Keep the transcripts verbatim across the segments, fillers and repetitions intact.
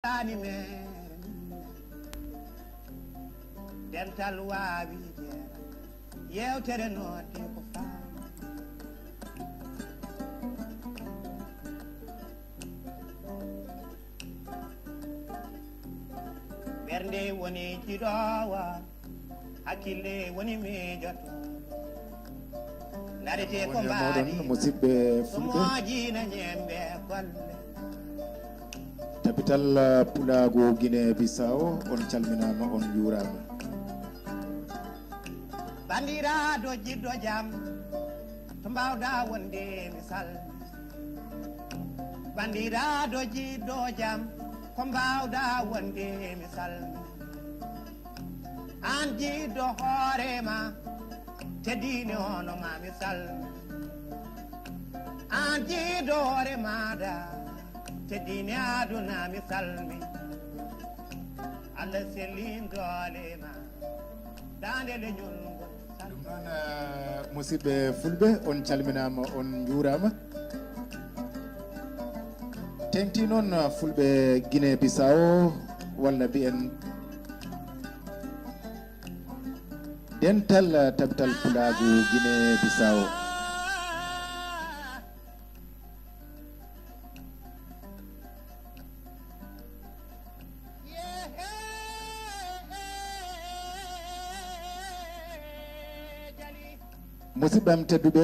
Ani men dental waawi jeera. Yewtere noon de ko faama. Ɓernde woni jiɗoowa, hakkille woni miijoto. Ndarete ko woni e mooɗon, mbaadi, musidɓe ko fulɓe. Moojina ñembe golle. Tapital, uh, Pulaagu Guinée Bissau, on calminaama, on njuuraama. Bandiraado jiɗɗo jam, to mbaawɗa wonde mi salmi. Bandiraado jiɗɗo jam, ko mbaawɗa wonde mi salmi. Aan jiɗɗo hoore ma, teddini hono ma mi salmi. Aan jiɗɗo hoore maaɗa, teddini aduna mi salmi. Allah sellin doole ma, daande leñol ngol. Ɗum noon, eh, musidɓe fulɓe, on calminaama, on njuuraama. Teŋti noon, eh, fulɓe Guinée Bissau, walla mbiyen dental, eh, tapital Pulaagu Guinée Bissau. Musidɓe am tedduɓe,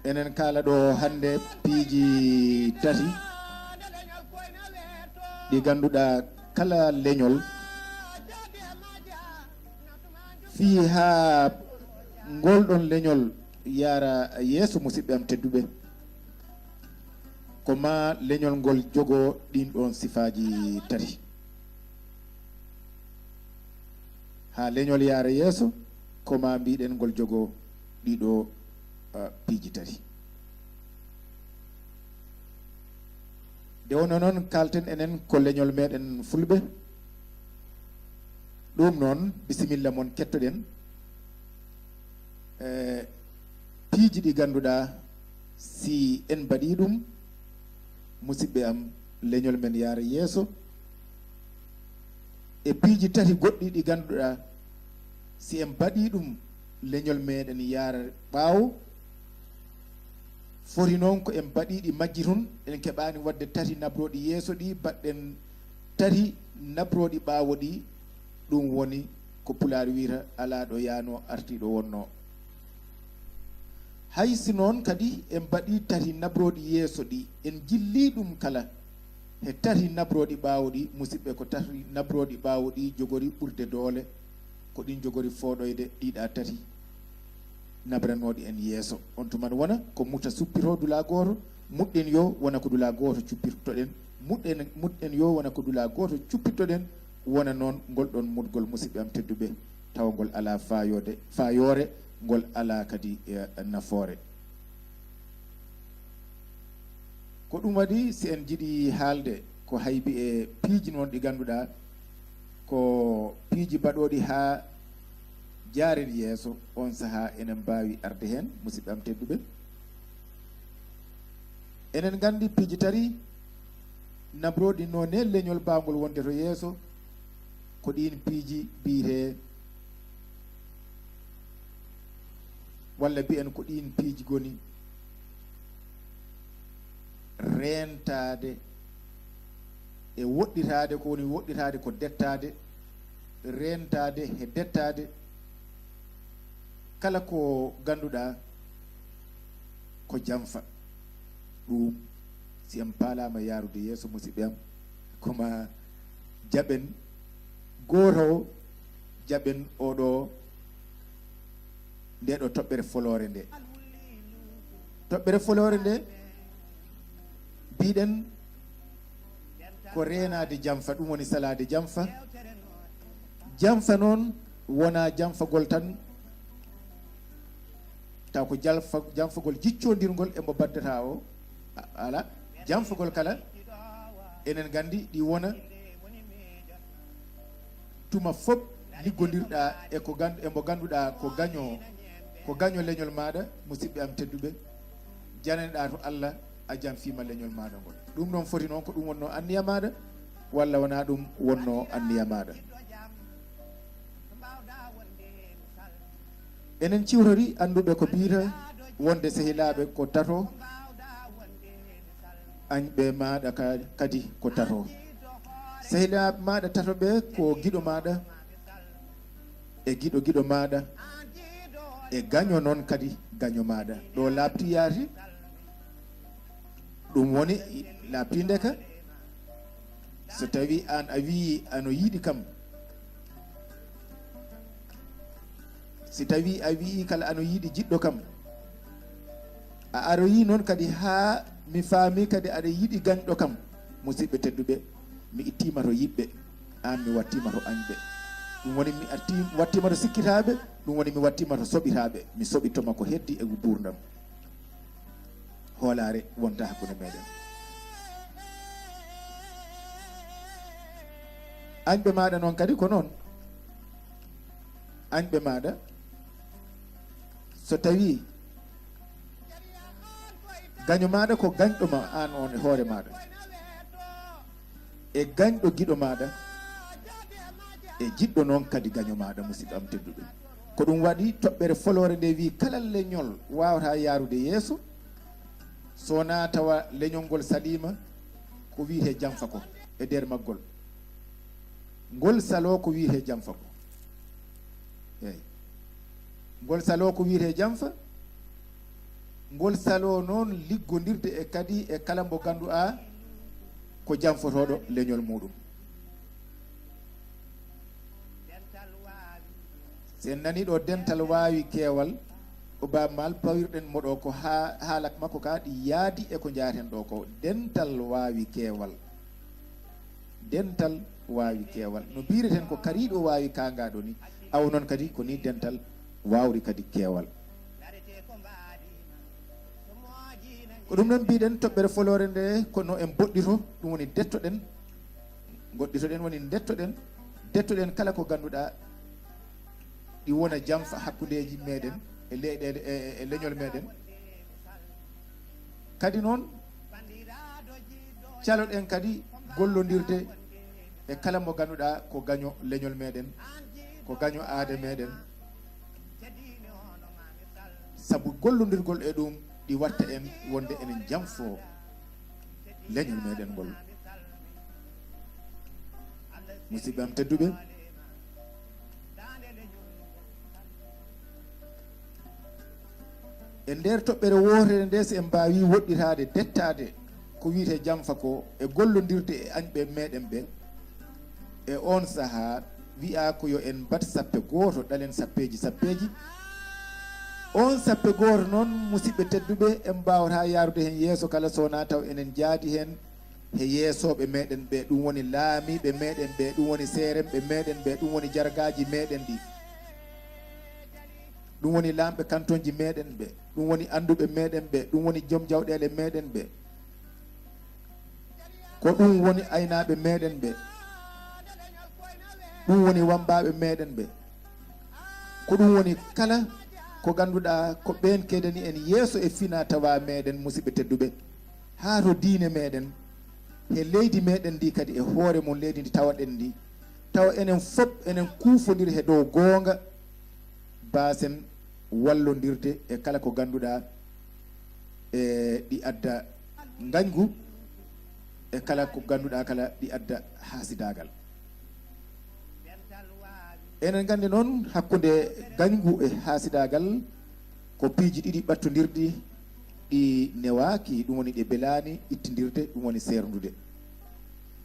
enen kaala ɗo hannde piiji tati ɗi ngannduɗaa kala leñol fii haa ngol ɗon leñol yaara yeeso, musidɓe am tedduɓe, ko maa leñol ngol jogoo ɗin ɗon sifaaji tati. Haa leñol yaara yeeso, ko maa mbiɗen ngol jogoo ɗiɗo, ah, piiji tati. Nde wonno noon, kaalten enen ko leñol meɗen fulɓe. Ɗum noon, bisimilla mon, kettoɗen. Eh, piiji ɗi ngannduɗaa, si en mbaɗii ɗum, musidɓe am, leñol men yaara yeeso. E piiji tati goɗɗi ɗi ngannduɗaa, si en mbaɗii ɗum, leñol meɗen yaara ɓaawo. Foti noon ko en mbaɗii ɗi majji tun, en keɓaani waɗde tati nabrooɗi yeeso ɗi, mbaɗɗen tati nabrooɗi ɓaawo ɗi. Ɗum woni ko Pulaar wiyata alaa ɗo yaanoo, artii ɗo wonnoo. Hay si noon kadi en mbaɗii tati nabrooɗi yeeso ɗi, en jillii ɗum kala he tati nabrooɗi ɓaawo ɗi, musidɓe, ko tati nabrooɗi ɓaawo ɗi jogori ɓurde doole, ko ɗin jogori fooɗoyde ɗiɗa tati nabranooɗi en yeeso. On tuma wona ko muta suppitoo dula gooto, muɗɗen yo wona ko dula gooto cuppitoɗen, muɗɗen, muɗɗen yo wona ko dula gooto cuppitoɗen, wona noon ngol ɗon muɗgol, musidɓe am tedduɓe, tawa ngol alaa faayoode, faayoore, ngol alaa kadi, eh, nafoore. Ko ɗum waɗi, si en njiɗi haalde ko haybi e piiji noon ɗi ngannduɗaa ko piiji mbaɗooɗi haa jaaren yeeso, on sahaa enen mbaawi arde heen, musidɓe am tedduɓe. Enen nganndi piiji tati nabrooɗi noone leñol mbaawngol wonde to yeeso, ko ɗiin piiji mbiyetee, walla mbiyen ko ɗiin piiji ngoni reentaade e woɗɗitaade, ko woni woɗɗitaade ko dettaade, reentaade he dettaade kala ko ngannduɗaa ko jamfa. Ɗum, si en paalaama yaarude yeeso, musidɓe am, ko maa jaɓen gooto o, jaɓen oɗo, nde ɗo toɓɓere foloore nde. Toɓɓere foloore nde, mbiɗen ko reenaade jamfa, ɗum woni salaade jamfa. Jamfa noon wonaa jamfagol tan, taw ko jalfa-, jamfagol jiccondirgol e mbo mbaddata o. A-, ala, jamfagol kala, enen nganndi ɗi wona tuma fof liggondirɗa e ko gandu-, e mbo ngannduɗaa ko gaño, ko gaño leñol maaɗa, musidɓe am tedduɓe, jananɗaa to Allah, a janfiima leñol maaɗa ngol. Ɗum noon foti noon ko ɗum wonnoo anniya maaɗa, walla wonaa ɗum wonnoo anniya maaɗa? Enen ciwtori annduɓe ko biyta wonde sehilaaɓe ko tato, añɓe maaɗa ka-, kadi ko tato. Sehilaaɓe maaɗa tato ɓe ko giɗo maaɗa e giɗo giɗo maaɗa e gaño noon kadi gaño maaɗa. Ɗo laaɓti yaati, ɗum woni laaɓti ndeka. So tawi aan a wii ano yiɗi kam, si tawi a wii kala ano yiɗi jiɗɗo kam, a aroyi noon kadi haa mi faami kadi aɗa yiɗi gañɗo kam, musidɓe tedduɓe, mi ittiima to yiɓɓe, aan mi wattiima to añɓe. Ɗum woni mi atti-, wattiima to sikkitaaɓe, ɗum woni mi wattiima to soɓitaaɓe, mi soɓitoma ko heddi e nguurndam. Hoolaare wonta hakkunde meɗen. Añɓe maaɗa noon kadi ko noon. Añɓe maaɗa, so tawi gaño maaɗa ko gañɗo ma aan on e hoore maaɗa, e gañɗo giɗo maaɗa, e jiɗɗo noon kadi gaño maaɗa, musidɗo am tedduɗo. Ko ɗum waɗi toɓɓere foloore nde wii kala leñol waawata yaarude yeeso, so wonaa tawa leñol ngol saliima, ko wiyetee janfa ko e nder maggol. Ngol saloo ko wiyetee janfa ko. Eey. Ngol saloo ko wiyetee janfa. Ngol saloo noon liggondirde e kadi e kala mbo ngannduɗaa ko janfotooɗo leñol muuɗum. Si en nanii ɗo dental waawi keewal, ko Baaba Maal pawirɗen mo ɗo ko haa-, haala makko ka ɗi yaadi e ko njaaten ɗo ko. Dental waawi keewal. Dental waawi keewal. No mbiyireten ko kariiɗo waawi kaangaaɗo ni, awa noon kadi ko ni dental waawri kadi keewal. Ko ɗum noon mbiɗen toɓɓere foloore nde, ko no en mboɗɗito, ɗum woni dettoɗen. Ngoɗɗitoɗen woni dettoɗen, dettoɗen kala ko ngannduɗaa ɗi wona janfa hakkundeeji meɗen e leyɗeele, e, e, e leñol meɗen. Kadi noon, caloɗen kadi gollondirde e kala mo ngannduɗaa ko gaño leñol meɗen, ko gaño aada meɗen. Sabu gollondirgol e ɗum, ɗi watta en wonde enen janfo leñol meɗen ngol. Musidɓe am tedduɓe, e nder toɓɓere wootere nde, so en mbaawi woɗɗitaade, dettaade ko wiyetee janfa ko e gollondirde e añɓe meɗen ɓe, e oon sahaa, wiyaa ko yo en mbaɗ sappe gooto, ɗalen sappeeji sappeeji. Oon sappe gooto noon, musidɓe tedduɓe, en mbaawataa yaarude heen yeeso kala so wonaa taw enen njaadi heen he yeesooɓe meɗen ɓe, ɗum woni laamiiɓe meɗen ɓe, ɗum woni seeremɓe meɗen ɓe, ɗum woni jargaaji meɗen ɗi, ɗum woni laamɓe kantonji meɗen ɓe, ɗum woni annduɓe meɗen ɓe, ɗum woni joom jawɗeele meɗen ɓe. Ko ɗum woni aynaaɓe meɗen ɓe, ɗum woni wammbaaɓe meɗen ɓe, ko ɗum woni kala ko ngannduɗaa ko ɓeen keedani en yeeso e fina tawa meɗen, musidɓe tedduɓe, haa to diine meɗen, he leydi meɗen ndi kadi, e hoore mum leydi ndi tawaɗen ndi, tawa enen fof enen kuufondiri he dow goonga, mbaasen wallondirde e kala ko ngannduɗaa e ɗi adda ngañgu, e kala ko ngannduɗaa kala ɗi adda haasidaagal. Enen nganndi noon, hakkunde ngañgu e haasidaagal ko piiji ɗiɗi ɓattondirɗi, ɗi newaaki, ɗum woni ɗe belaani ittindirde, ɗum woni seerndude.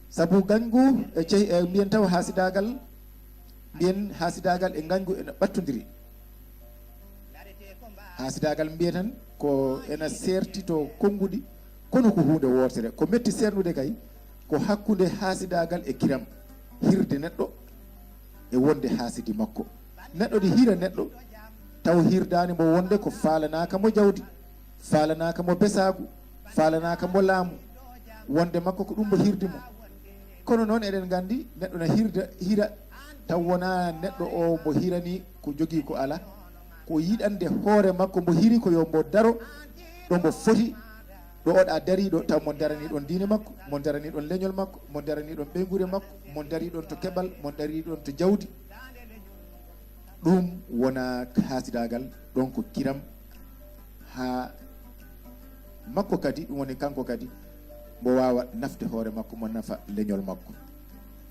Sabu ngañgu e cehi-, e mbiyen tawa haasidaagal, mbiyen haasidaagal e ngañgu ena ɓattondiri. Haasidaagal mbiyeten ko ena seerti to konnguɗi, kono ko huunde wootere. Ko metti seerndude kay, ko hakkunde haasidaagal e kiram, hirde neɗɗo e wonde haasidi makko. Neɗɗo ɗi hira neɗɗo, taw hirdaani mo wonde ko faalanaaka mo jawdi, faalanaaka mo besaagu, faalanaaka mo laamu, wonde makko ko ɗum mo hirdi mo. Kono noon eɗen nganndi neɗɗo na hirda, hira, taw wonaa neɗɗo o mo hirani ko jogii ko alaa, ko yiɗande hoore makko mo hiri ko yo mbo daro ɗo mbo foti, Ɗo oɗa dariɗo, taw mo daraniɗon diine makko, mo daraniɗon leñol makko, mo daraniɗon ɓeynguure makko, mo dariɗon to keɓal, mo dariɗon to jawdi. Ɗum wona haasidagal, ɗon ko kiram haa makko kadi, ɗum woni kanko kadi mo waawa nafde hoore makko, mo nafa leñol makko.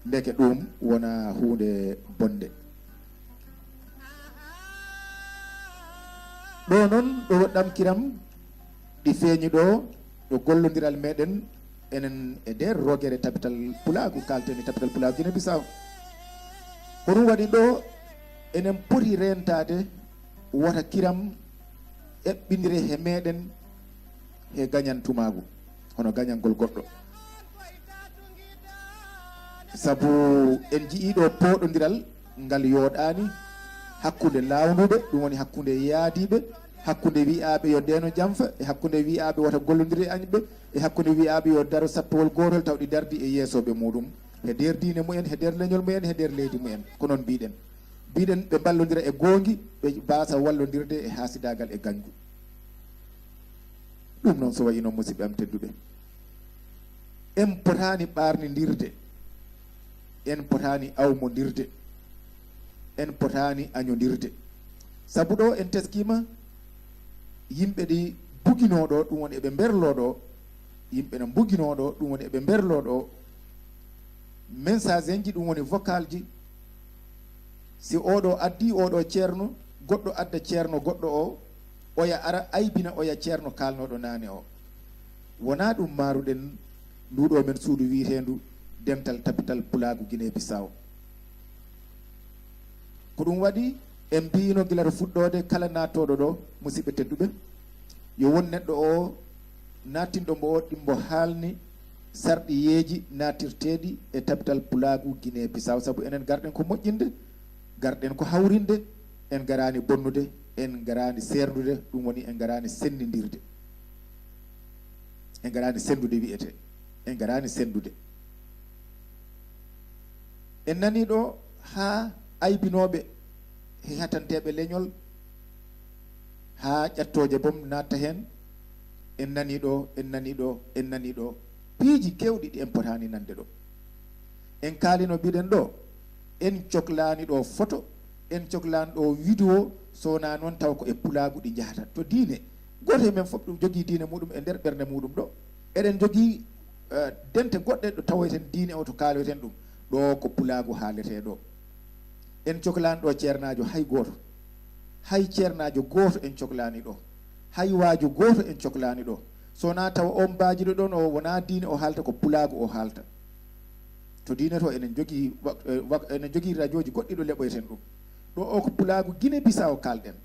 Ndeke ɗum wona huunde bonde. Ɗo noon, ɗo ɗam kiram ɗi feeñi ɗo, ɗo gollondiral meɗen enen e nder rogere Tabital Pulaagu, kalten e Tabital Pulaagu Guinée Bissau. Ko ɗum waɗi ɗo, enen poti rentaade wota kiram eɓɓindire he meɗen he gañantumaagu, hono gañangol goɗɗo. Sabu en njiyi ɗo pooɗondiral ngal yooɗaani hakkunde laawnduɓe, ɗum woni hakkunde yaadiiɓe, hakkunde wiyaaɓe yo ndeeno jamfa, e hakkunde wiyaaɓe wota gollondire e añɓe, e hakkunde wiyaaɓe yo daro sappewol gootol, taw ɗi dardi e yeesooɓe muɗum, he nder diine mumen, he nder leñol mumen, he nder leydi mumen. Ko noon mbiɗen. Mbiɗen ɓe mballondira e goongi, ɓe mbaasa wallondirde e haasidaagal e gañgu. Ɗum noon, so wayi noon, musidɓe am tedduɓe, en potaani ɓaarnindirde, en potaani awmondirde, en potaani añondirde. Sabu ɗo en teskiima yimɓe ɗi buginoo ɗo, ɗum woni eɓe mberloo ɗo, yimɓe na mbuginoo ɗo, ɗum woni eɓe mberloo ɗo, messageji, ɗum woni vocalji. Si oɗo addi oɗo ceerno, goɗɗo adda ceerno goɗɗo o, oya ara aybina oya ceerno kaalnoɗo naane o. Wona ɗum maaruɗen nduɗo men suudu wiyeteendu Dental Tapital Pulaagu Guinée Bissau. Ko ɗum waɗi en mbiyino gila to fuɗɗoode kala naattoɗo ɗo, musidɓe tedduɓe, yo won neɗɗo o nattinɗo mbo o ɗimbo haalni sarɗiyeeji nattirteeɗi e Tapital Pulaagu Guinée Bissau, sabu enen garɗen ko moƴƴinde, garɗen ko hawrinde, en ngaraani bonnude, en ngaraani seerndude, ɗum woni en ngaraani sennindirde. En ngaraani senndude wiyete, en ngaraani senndude. En nanii ɗo haa aybinooɓe he hatanteeɓe leñol, haa ƴattooje boom naatta heen. En nanii ɗo, en nanii ɗo, en nanii ɗo piiji keewɗi ɗi en potaani nande ɗo. En kaalino mbiɗen ɗo, en coklaani ɗo photo, en coklaani ɗo vidéo, so wonaa noon taw ko e pulaagu ɗi njahata. To diine, gooto e men fof ɗum jogii diine muɗum e nder ɓernde muɗum ɗo. Eɗen jogii, eh, dente goɗɗe ɗo tawoyten diine o to kaaloyten ɗum. Ɗo ko pulaagu haaletee ɗo. En coklaani ɗo ceernaajo hay gooto. Hay ceernaajo gooto en coklaani ɗo. Hay waaju gooto en coklaani ɗo. So wonaa tawa on mbaajiɗo ɗon o wonaa diine o haalta, ko pulaagu o haalta. To diine to enen jogii wa-, eh, wa-, enen jogii rajooji goɗɗi ɗo leɓoyten ɗum. Ɗo o ko pulaagu Guinée Bissau kaalɗen.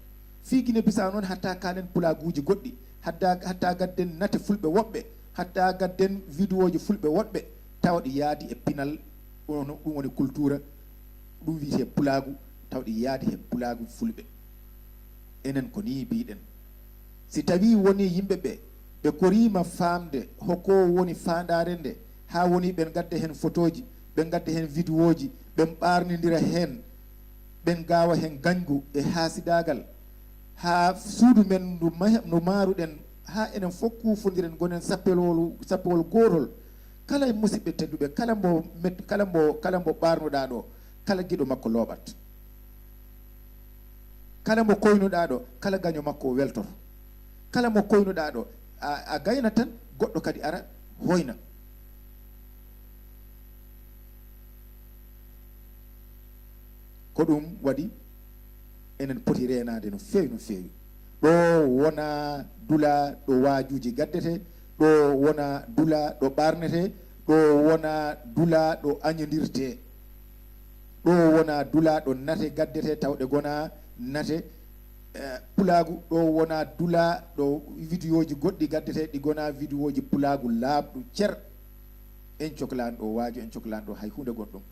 Fii Guinée Bissau noon hatta kaalen pulaaguuji goɗɗi, hatta, hatta gadden nate fulɓe woɓɓe, hatta gadden vidéoji fulɓe woɗɓe, tawa ɗi yaadi e pinal, ɗum woni kultura, ɗum wiyetee pulaagu, tawa ɗi yaadi he pulaagu fulɓe. Enen ko nii mbiɗen. Si tawii wonii yimɓe ɓe, ɓe koriima faamde hoko woni faandaare nde, haa woni ɓen ngadda heen fotooji, ɓen ngadda heen vidéoji, ɓen ɓaarnindira heen, ɓen ngaawa heen gañgu e haasidaagal, haa suudu men ndu mahe-, ndu maaruɗen, haa enen fof kuufondiren, ngonen sappewol, sappewol gootol. Kala e musidɓe tedduɓe, kala mbo met-, kala mbo, kala mbo ɓaarnuɗaa ɗo, kala giɗo makko looɓat. Kala mo koynuɗaa ɗo, kala gaño makko o weltoto. Kala mo koynuɗaa ɗo, a, a gaynat tan, goɗɗo kadi ara hoyna. Ko ɗum waɗi enen poti reenaade no feewi, no feewi. Ɗo wona dula ɗo waajuuji gaddete, ɗo wona dula ɗo ɓaarnete, ɗo wona dula ɗo añodirte. Ɗo wona dula ɗo nate gaddete tawɗe gona nate, eh, pulaagu. Ɗo wona dula ɗo vidéoji goɗɗi gaddete ɗi gona vidéoji pulaagu laaɓɗu cer. En coklaani ɗo waaju, en coklaani ɗo hay huunde gonɗum.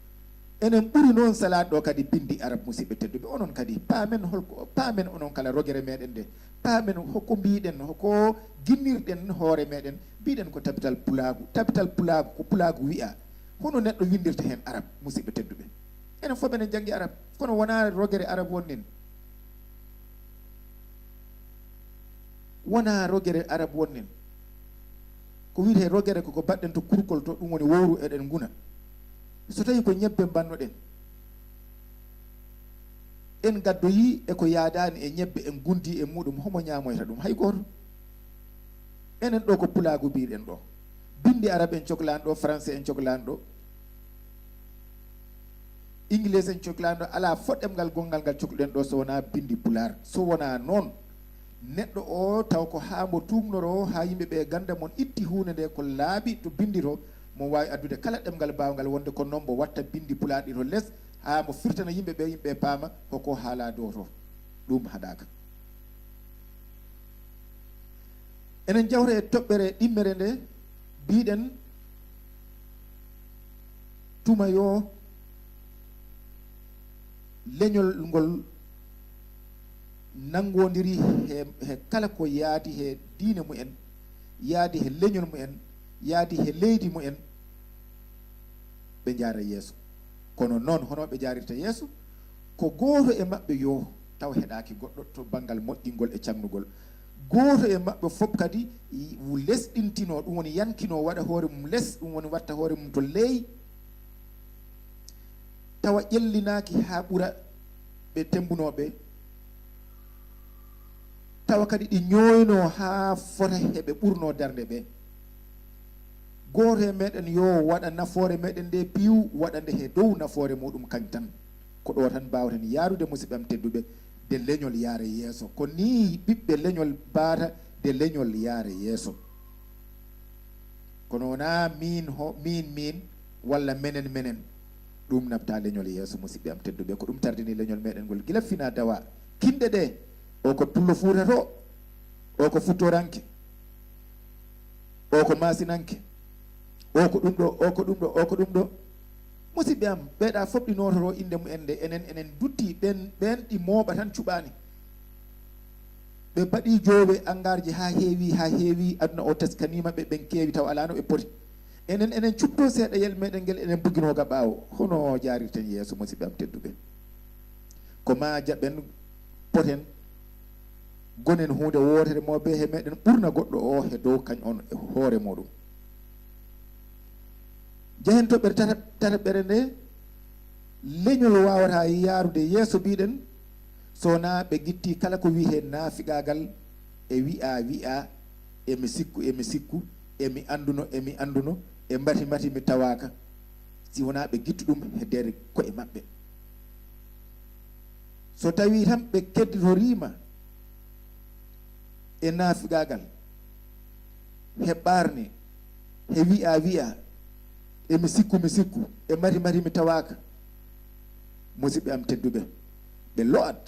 Enen ɓuri noon salaade ɗo kadi binndi arab, musidɓe tedduɓe. Onon kadi paamen holko, paamen onon kala rogere meɗen nde. Paamen hoko mbiɗen, hoko ginnirɗen hoore meɗen. Mbiɗen ko tabital pulaagu. Tabital pulaagu ko pulaagu wiya. Hono neɗɗo winndirta heen arab, musidɓe tedduɓe? Enen fof meɗen janngi arab, kono wonaa rogere arab wonnin. Wonaa rogere arab wonnin. Ko wiyetee rogere ko ko mbaɗɗen to kurkol to, ɗum woni wowru eɗen nguna. So tawii ko ñebbe mbannoɗen, en ngaddoyii e ko yaadaani e ñebbe, en ngunndii e muuɗum, homo ñaamoyta ɗum? Hay gooto. Enen ɗo ko pulaagu mbiyɗen ɗo. Binndi arab en coklaani ɗo, français en coklaani ɗo. Ingilis en coklaani ɗo, alaa fof ɗemngal gonngal ngal cokluɗen ɗo so wonaa binndi pulaar. So wonaa noon, neɗɗo o taw ko haa mbo tuugnoroo haa yimɓe ɓe ngannda mon itti huunde nde ko laaɓi to binndi to, mo waawi addude kala ɗemngal baawngal wonde ko noon mbo watta binndi pulaar ɗi to les haa mbo firtana yimɓe ɓe, yimɓe ɓe paama ko ko haalaa dow to. Ɗum haɗaaka. Enen njawta e toɓɓere ɗimmere nde mbiɗen tuma yo leñol ngol nanngondiri he, he kala ko yaadi he diine mumen, yaadi he leñol mumen, yaadi he leydi mumen, ɓe njaara yeeso. Kono noon, hono ɓe njaarirta yeeso? Ko gooto e maɓɓe yo taw heɗaaki goɗɗo to banngal moƴƴingol e camnugol. Gooto e maɓɓe fof kadi lesɗintinoo, ɗum woni yankinoo, waɗa hoore mum les, ɗum woni watta hoore mum to leey, tawa ƴellinaaki haa ɓura ɓe temmbunoo ɓe, tawa kadi ɗi ñooynoo haa fota he ɓe ɓurnoo darnde ɓe. Gooto e meɗen yo waɗa nafoore meɗen nde piiw, waɗa nde he dow nafoore muɗum kañ tan. Ko ɗo tan mbaawten yaarude, musidɓe am tedduɓe, de leñol yaara yeeso. Ko nii ɓiɓɓe leñol mbaata de leñol yaara yeeso. Kono wonaa miin ho-, miin, miin, walla menen, menen. Ɗum naɓta leñol yeeso, musidɓe am tedduɓe. Ko ɗum tardini leñol meɗen ngol gila fina dawa. Kinɗe ɗe, o ko pullo Fuuta to, o ko futtoranke, o ko maasinanke, o ko ɗum ɗo, o ko ɗum ɗo, o ko ɗum ɗo. Musidɓe am, ɓeeɗa fof ɗi nootoro innde mumen nde, enen, enen dutti ɓen, ɓen ɗi mooɓa tan cuɓaani. Ɓe mbaɗi joowe angarji haa heewi, haa heewi, aduna o teskaniima ɓe, ɓen keewi taw alaa no ɓe poti. Enen, enen cupto seeɗa yel meɗen ngel, enen mbuginoo ga ɓaawo. Hono jaarirten yeeso, musidɓe am tedduɓe? Ko maa jaɓen, poten, gonen huunde wootere mo be he meɗen ɓurna goɗɗo o he dow kañ on e hoore muɗum. Njahen toɓɓere tata-, tataɓere nde, leñol waawata yaarude yeeso mbiɗen, so wonaa ɓe ngitti kala ko wiyee naafigaagal e wi'a wi'a, emi sikku, emi sikku, emi annduno, emi annduno, e mbati mbati mi tawaaka, si wonaa ɓe ngittu ɗum he nder ko'e maɓɓe. So tawii tan ɓe kedditoriima e naafigaagal, he ɓaarne, he wi'a wi'a, e mi sikku, mi sikku, e mari mari mi tawaaka, musidɓe am tedduɓe, ɓe lo'at,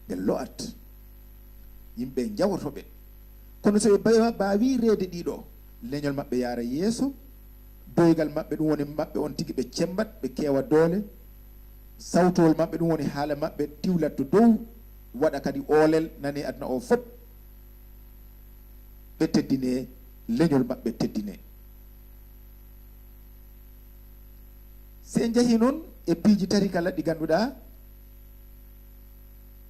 ɓe lo'at, yimɓe njawoto ɓe. Kono so ɓe ba-, mbaawii reede ɗiɗo, leñol maɓɓe yaara yeeso, doygal maɓɓe, ɗum woni maɓɓe on tigi ɓe cemmbat, ɓe keewa doole, sawtowol maɓɓe, ɗum woni haala maɓɓe tiwlat to dow, waɗa kadi oolel nane aduna o fop, ɓe teddine, leñol maɓɓe teddine. Si en njahii noon e piiji tati kala ɗi ngannduɗaa,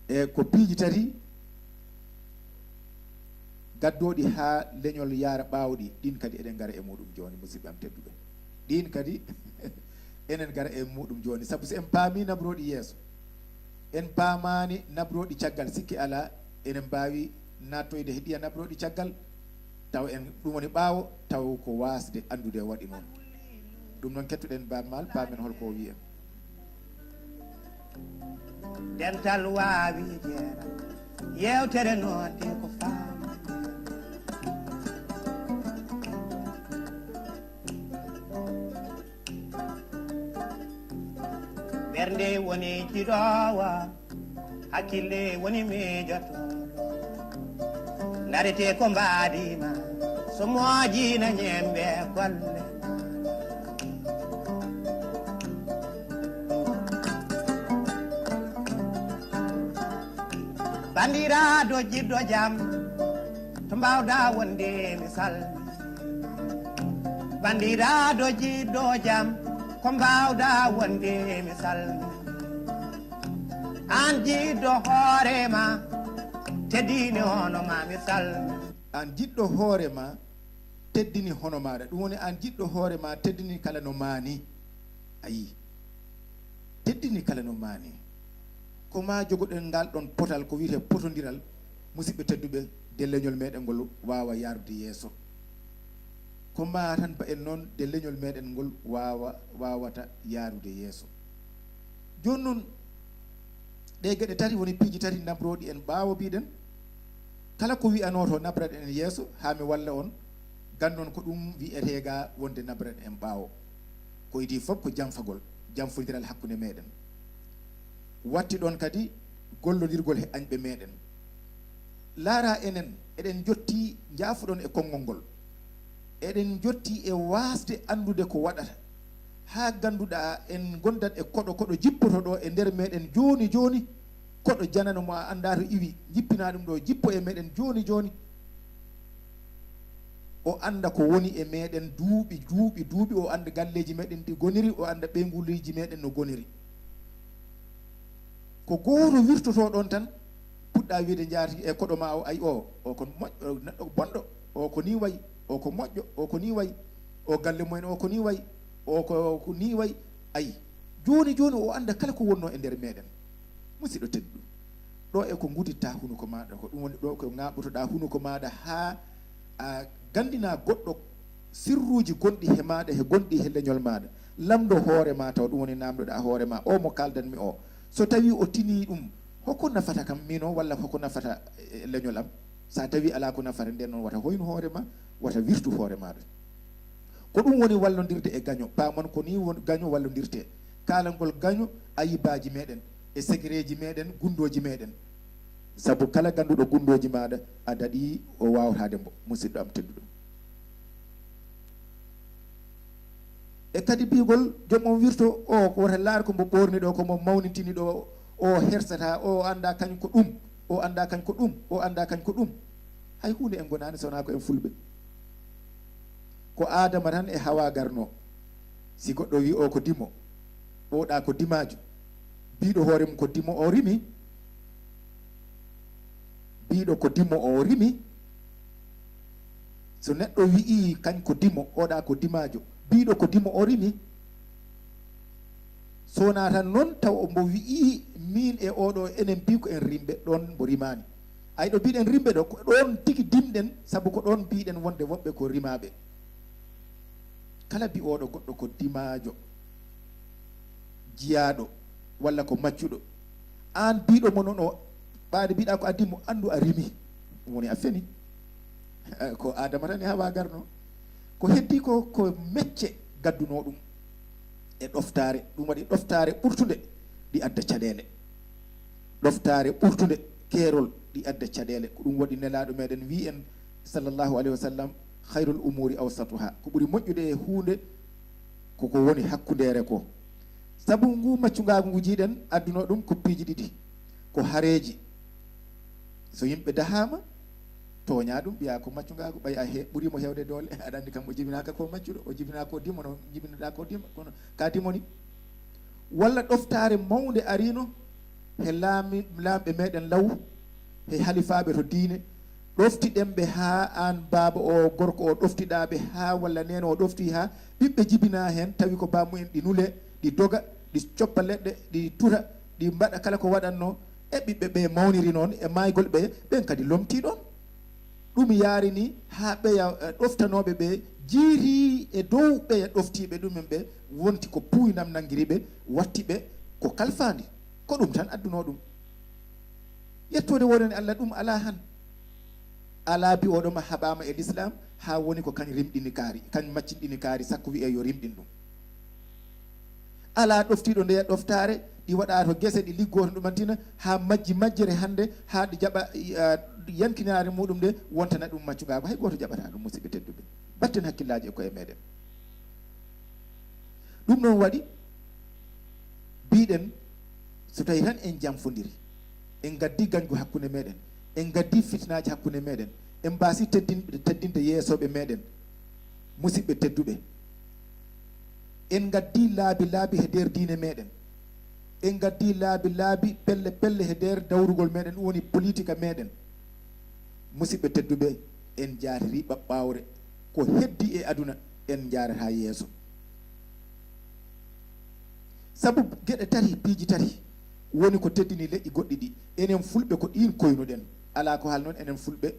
e ko piiji tati gaddooɗi haa leñol yaara ɓaawo ɗi, ɗin kadi eɗen ngara e muɗum jooni, musidɓe am tedduɓe. Ɗin kadi enen ngara e muɗum jooni, sabu si en paamii nabrooɗi yeeso, en paamaani nabrooɗi caggal, sikke alaa, enen mbaawi naattoyde he ɗiya nabrooɗi caggal, taw en, ɗum woni ɓaawo, taw ko waasde anndude waɗi noon. Ɗum noon, kettuɗen Baaba Maal, paamen hol ko o wi'i en. Dental waawi jeera, yeewtere noon de ko faama. Ɓernde woni jiɗoowo, hakkille woni miijotooɗo. Ndarete ko mbaadiima, so moojina ñembe golle. Banndiraaɗo jiɗɗo jam, to mbaawɗa wonde mi salmi. Banndiraaɗo jiɗɗo jam, ko mbaawɗa wonde mi salmi. Aan jiɗɗo hoore ma, teddini hono ma mi salmi. Aan jiɗɗo hoore ma, Teddini hono maaɗa. Ɗum woni aan jiɗɗo hoore ma, teddini kala no maa nii. A yii? Teddini kala no maa nii. Ko maa jogoɗen ngal ɗon potal ko wiyetee potondiral, musidɓe tedduɓe, de leñol meɗen ngol waawa yaarude yeeso. Ko maa tan mbaɗen noon de leñol meɗen ngol waawa, waawata yaarude yeeso. Jooni noon, ɗee geɗe tati woni piiji tati nabrooɗi en ɓaawo, mbiɗen, kala ko wiyanoo to, nabraɗen en yeeso haa mi walla on ganndon ko ɗum wiyetee ga wonde nabraɗen en ɓaawo. Ko idii fof ko janfagol, janfondiral hakkunde meɗen. Watti ɗon kadi gollondirgol he añɓe meɗen. Laaraa enen, eɗen njotti, njaafuɗon e konngol ngol. Eɗen njotti e waasde anndude ko waɗata, haa ngannduɗaa en ngondat e koɗo, koɗo jippoto ɗo e nder meɗen jooni jooni, koɗo janano mo a anndaa to iwi, jippinaa ɗum ɗo, jippo e meɗen jooni jooni. O annda ko woni e meɗen duuɓi, duuɓi, duuɓi, o annda galleeji meɗen ɗi ngoniri, o annda ɓeynguuliiji meɗen no ngoniri. Ko gooto wirtotoo ɗon tan, puɗɗaa wiyde njaati e koɗo ma o, ay o, o ko moƴƴo, o neɗɗo bonɗo, o ko nii wayi, o ko moƴƴo, o ko nii wayi, o galle mumen o ko nii wayi, o ko, ko nii wayi, ayi. Jooni jooni o annda kala ko wonnoo e nder meɗen. Musidɗo tedduɗo, ɗo e ko ngudittaa hunuko maaɗa, ko ɗum woni ɗo ko ŋaaɓotoɗaa hunuko maaɗa haa a ganndinaa goɗɗo sirruuji gonɗi he maaɗa, he gonɗi he leñol maaɗa. Lamndo hoore ma taw, ɗum woni naamndoɗaa hoore ma, o mo kaaldanmi o. So tawii o tinii ɗum, hoko nafata kam miin o, walla hoko nafata e leñol am? So a tawii alaa ko nafata, ndeen noon wata hoynu hoore ma, wata wirtu hoore maaɗa. Ko ɗum woni wallondirde e gaño. Paamon ko nii won gaño wallondirtee. Kaalangol gaño ayibaaji meɗen, e segereeji meɗen, gunndooji meɗen. Sabu kala gannduɗo gunndooji maaɗa, a daɗii o waawtaade mbo, musidɗo am tedduɗo. E kadi biyugol joom on wirto o, ko wota laar ko mbo ɓoorni ɗo, ko mbo mawnintini ɗo, o hersataa, o anndaa kañ ko ɗum, o anndaa kañ ko ɗum, o anndaa kañ ko ɗum. Hay huunde en ngonaani so wonaa ko en fulɓe. Ko Aadama tan e Hawaa garnoo. Si goɗɗo wii o ko dimo, oɗa ko dimaajo, biiɗo hoore mum ko dimo o rimi, biiɗo ko dimo o rimi. So neɗɗo wi'i kañ ko dimo, oɗa ko dimaajo, biiɗo ko dimo o rimi. So wonaa tan noon taw mbo wi'i miin e oɗo enen mbii ko en rimɓe, ɗoon mbo rimaani. Ay ɗo mbiɗen rimɓe ɗo, ko ɗoon tigi dimɗen, sabu ko ɗoon mbiɗen wonde woɓɓe ko rimaaɓe. Kala bi'ooɗo goɗɗo ko dimaajo, jiyaaɗo, walla ko maccuɗo, aan biiɗo mo noon o, ɓaade mbiɗa ko a dimo, anndu a rimi. Ɗum woni a feni. Ko Aadama tan e Hawaa garnoo. Ko heddii ko, ko mecce gaddunoo ɗum e ɗoftaare. Ɗum waɗi ɗoftaare ɓurtunde ɗi adda caɗeele. Ɗoftaare ɓurtunde keerol ɗi adda caɗeele. Ko ɗum waɗi Nelaaɗo meɗen wii en, sallallahu alayhi wa sallam, "Khayrul umuri awsatuha." Ko ɓuri moƴƴude e huunde ko ko woni hakkundeere ko. Sabu ngu maccungaagu ngu jiiɗen addunoo ɗum ko piiji ɗiɗi. Ko hareeji. So yimɓe dahaama, tooñaa ɗum, mbiyaa ko maccungaagu, ɓay a he-, ɓurii mo heewde doole. Aɗa anndi kam o jibinaaka ko maccuɗo, o jibinaa ko dimo, no jibinoɗaa ko dimo, kono ka dimo ni. Walla ɗoftaare mawnde ariino he laami-, laamɓe meɗen law, he halifaaɓe to diine, ɗoftiɗen ɓe haa aan baaba o, gorko o ɗoftiɗaa ɓe haa, walla neene o ɗofti haa, ɓiɓɓe jibinaa heen, tawi ko baamumen ɗi nule, ɗi doga, ɗi coppa leɗɗe, ɗi tuta, ɗi mbaɗa kala ko waɗatnoo, e ɓiɓɓe ɓe mawniri noon, e maaygol ɓe, ɓeen kadi lomtii ɗoon. Ɗum yaarini haa ɓeya, eh, ɗoftanooɓe ɓe jiiri e dow ɓeya ɗoftiiɓe ɗumen ɓe, wonti ko puuynam nanngiri ɓe, watti ɓe ko kalfaandi. Ko ɗum tan addunoo ɗum. Yettoode wonen Allah, ɗum alaa han. Alaa bi'ooɗo ma haɓaama e Lislaam, haa woni ko kañ rimɗini kaari, kañ maccinɗini kaari, sakko wiyee yo rimɗin ɗum. Alaa ɗoftiiɗo ndeya ɗoftaare, ɗi waɗa to gese, ɗi liggoo to ɗumantina, haa majji majjere hannde, haa ɗi jaɓa, ah, yankinaare muɗum nde, wontana ɗum maccungaagu. Hay gooto jaɓataa ɗum, musidɓe tedduɓe. Batten hakkillaaji e koye meɗen. Ɗum noon waɗi, mbiɗen, so tawi tan en janfondiri, en ngaddi gañgu hakkunde meɗen, en ngaddi fitinaaji hakkunde meɗen, en mbaasi teddin-, teddinde yeesooɓe meɗen, musidɓe tedduɓe. En ngaddi laabi laabi he nder diine meɗen. En ngaddi laabi laabi pelle pelle he nder dawrugol meɗen, ɗum woni politika meɗen. Musidɓe tedduɓe, en jaatiri ɓaɓɓawre. ko heddi e aduna, en njaarataa yeeso. Sabu geɗe tati, piiji tati, woni ko teddini leƴƴi goɗɗi ɗi. Enen Fulɓe ko ɗiin koynuɗen. Alaa ko hal noon, enen Fulɓe,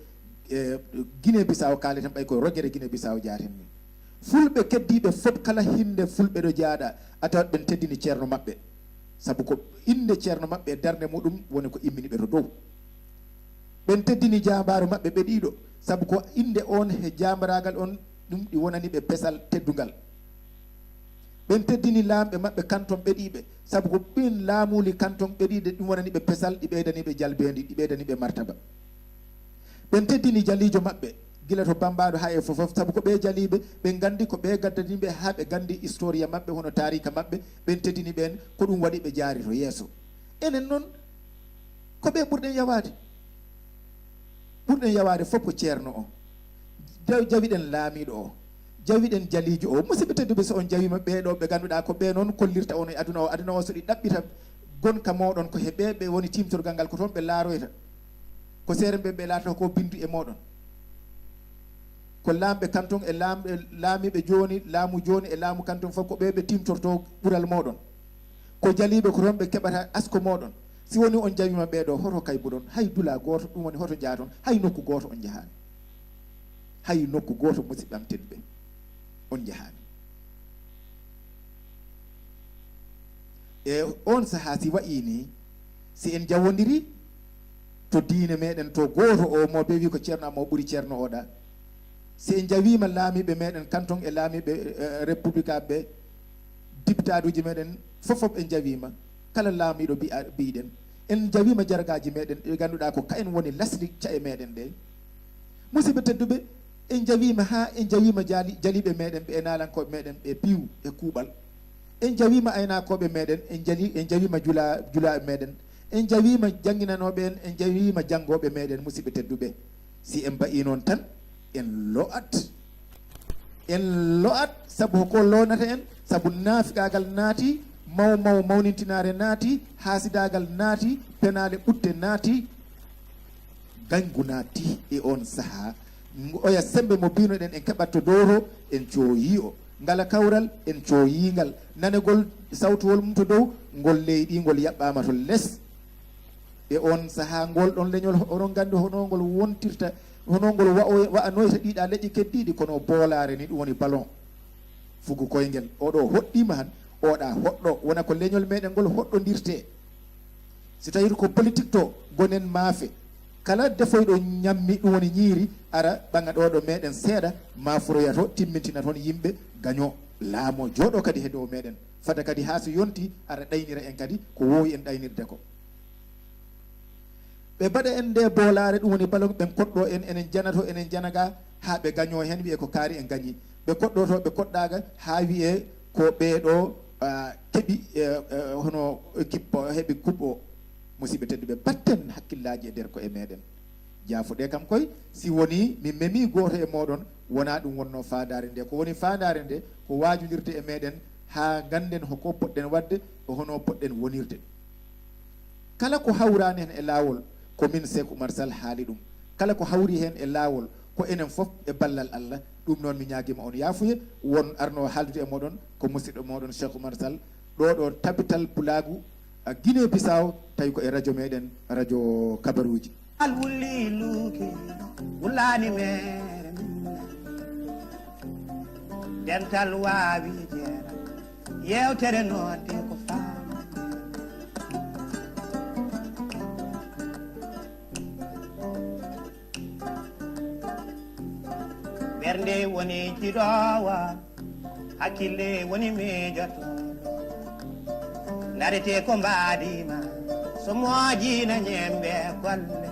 e, Guinée Bissau kaaleten, ɓay ko rogere Guinée Bissau jaaten ni. Fulɓe keddiiɓe fof, kala hinnde Fulɓe ɗo jaaɗa, a tawat ɓen teddini ceerno maɓɓe. Sabu ko innde ceerno maɓɓe e darnde muɗum woni ko immini ɓe to dow. Ɓen teddini jaambaaro maɓɓe ɓe ɗiɗo, sabu ko innde on he jaambaraagal on, ɗum ɗi wonani ɓe pesal teddungal. Ɓen teddini laamɓe maɓɓe kanton ɓe ɗiɓe, sabu ko ɓen laamuuli kanton ɓe ɗiɗe ɗum wonani ɓe pesal, ɗi ɓeydani ɓe jalbeendi, ɗi ɓeydani ɓe martaba. Ɓen teddini jaliijo maɓɓe, gila to Bammbaaɗo haa e fof fof, sabu ko ɓe jaliiɓe, ɓe nganndi ko ɓe gaddani ɓe haa ɓe nganndi historia maɓɓe, hono taariika maɓɓe, ɓen teddini ɓeen, ko ɗum waɗi ɓe jaari to yeeso. Enen noon, ko ɓe ɓurɗen yawaade. Ɓurɗen yawaade fof ko ceerno o. Jaw-, jawiɗen laamiiɗo o. Jawiɗen jaliijo o. Musidɓe tedduɓe, so on jawiima ɓee ɗoo ɓe ngannduɗaa ko ɓe noon kollirta on e aduna o. Aduna o so ɗi ɗaɓɓita gonka mooɗon ko he ɓe, ɓe woni tiimtorgal ngal ko toon ɓe laaroyta. Ko seere ɓe ɓe laatata ko bindu e mooɗon. Ko laamɓe kanton e laamɓe, laamiiɓe jooni, laamu jooni e laamu kanton fof ko ɓe ɓe tiimtorto ɓural mooɗon. Ko jaliiɓe ko toon ɓe keɓata asko mooɗon. Si woni on jawiima ɓee ɗoo, hoto kaybuɗon, hay dula gooto, ɗum woni hoto njaaton, hay nokku gooto on njahaani. Hay nokku gooto, musidɓe am tedduɓe, on njahaani. E on sahaa si wa'ii nii, si en jawondiri to diine meɗen, to gooto o mo ɓe wi ko ceerno am o ɓuri ceerno oɗa, si en jawiima laamiiɓe meɗen kanton e laamiiɓe, eh, republikaaɓe, dipitaaduuji meɗen fof fof en jawiima, kala laamiiɗo mbi'a-, mbiɗen, en jawiima jargaaji meɗen ɗi ngannduɗaa ko kayen woni lasli ca'e meɗen ɗe. Musidɓe tedduɓe, en jawiima haa en jawiima jaali-, jaliiɓe meɗen ɓe e naalankooɓe meɗen ɓe piiw e kuuɓal. En jawiima aynakooɓe meɗen, en jali-, en jawiima jula-, julaaɓe meɗen, en jawiima jannginanooɓe en, en jawiima janngooɓe meɗen, musidɓe tedduɓe. Si en mbaɗii noon tan, en lo'at. En lo'at, sabu ko loonata en, sabu naafiqaagal naati, maw maw mawnintinaare naati, haasidaagal naati, penaale ɓutte naati, gañgu naati e on sahaa. Ngo-, oya semmbe mo mbiinoɗen en keɓat to dow to, en cooyii o. Ngala kawral, en cooyii ngal. Nanegol sawtuwol mum to dow, ngol leydi, ngol yaɓɓaama to les. E on sahaa, ngol ɗon leñol, oɗon nganndi hono ngol wontirta, hono ngol wa-, wa'anoyta ɗiɗa leƴƴi keddiiɗi, kono boolaare ni, ɗum woni ballon. Fugu koyngel, oɗo hoɗɗiima han, oɗa hoɗɗo, wona ko leñol meɗen ngol hoɗɗondirte. Si tawii ko politique to, gonen maafe. Kala defoyɗo ñammi, ɗum woni ñiiri, ara ɓaŋa ɗo ɗo meɗen seeɗa, maaforoya to, timmintina toon yimɓe, gaño, laamo, jooɗo kadi he dow meɗen. Fada kadi haa so yonti, ara ɗaynira en kadi ko woowi en ɗaynirde ko. Ɓe mbaɗa en nde boolaare, ɗum woni ballon, ɓen koɗɗo en, enen janato, enen janaga, haa ɓe gaño heen, wiyee ko kaari en gañi. Ɓe koɗɗoto, ɓe koɗɗaaga, haa wiyee ko ɓee ɗo, ah, keɓi, eh, eh, hono équipe o, heɓi coupe o. Musidɓe tedduɓe, batten hakkillaaji e nder ko e meɗen. Jaafuɗe kam koy, si woni mi memi gooto e mooɗon, wonaa ɗum wonno faandaare nde. Ko woni faandaare nde, ko waajudirde e meɗen haa ngannden hoko poɗɗen waɗde, e hono poɗɗen wonirde. Kala ko hawraani heen e laawol, ko min Seek Umar Sal haali ɗum. Kala ko hawri heen e laawol, ko enen fof e ballal Allah. Ɗum noon mi ñaagiima on yaafuye, won arno haaldude e mooɗon, ko musidɗo mooɗon Seek Umar Sal, ɗo ɗo tabital pulaagu, a, Guinée Bissau, tawi ko e radio meɗen, radio Kabaruuji. Al wuli luuki, wulaani mere min. Dental waawi jeera, yeewtere noon de ko faama. Ɓernde woni jiɗoowa, hakkille woni miijotooɗo. Narete ko mbaadiima, so moojina ñembe golle.